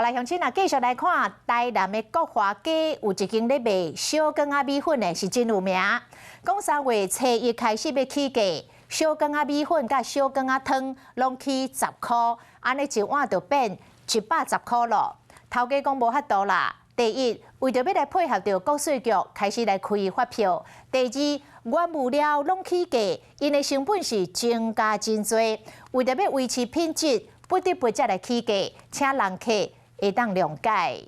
來，鄉親啊，繼續來看台南的國華街有一間咧賣小卷仔米粉的，是真有名。講3月初1開始欲起價，小卷仔米粉佮小卷仔湯攏起10箍，按呢一碗就變110箍囉。頭家講無法度啦。第一，為著欲來配合著國稅局開始來開發票；第二，原物料攏起價，𪜶的成本是增加真濟，為著欲維持品質，不得不才來起價，請人客會當諒解。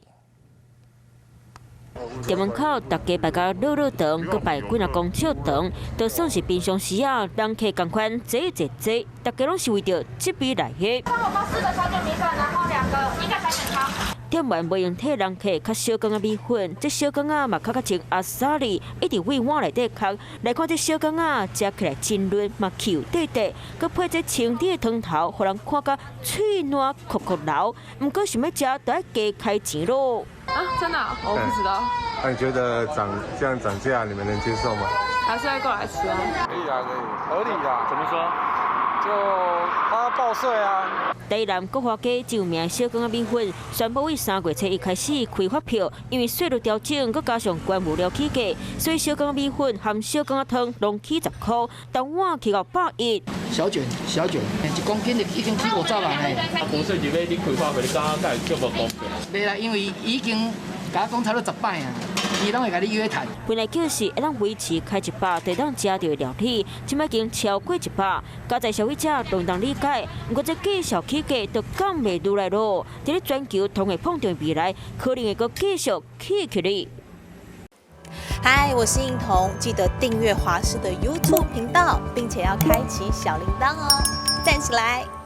店門口逐家排甲落落長，閣排幾若公尺長，就算是平常時啊，人客仝款濟濟濟，逐家攏是為著這味來的。幫我包四個小卷米粉，然後兩個，一個小卷湯。店員袂用替人客較小卷仔米粉，這小卷仔嘛較較穿阿莎力，一直對碗內底空。來看這小卷仔，食起來真嫩，嘛 Q 塊塊，閣配這清甜的湯頭，予人看甲喙瀾瀟瀟流。毋過想欲食，就愛加開錢囉。啊，真的？我不知道。那你覺得漲這樣漲價，你們能接受嗎？還是會過來吃啊。可以啊，可以，合理啊。怎麼說？就他報稅啊。台南國華街著名小卷仔米粉，宣布對3月初1開始開發票，因為稅率調整，閣加上原物料起價，所以小卷仔米粉含小卷仔湯攏起10箍，單碗起到110。小卷小卷，1公斤就已經起50萬嘞。啊，國稅局欲你開發票，你感覺敢會足無公平？袂啦，因為已經共我講差不多10擺啊，伊攏會共你約談。本來就是會當維持開100就當食著的料理，這擺已經超過100，加在消費者攏當理解。毋過這繼續起價，就降袂落來囉。佇咧全球通貨膨脹未來，可能會閣繼續起起來。嗨，我是應彤，記得訂閱華視的 YouTube 頻道，並且要開啟小鈴鐺哦，讚起來！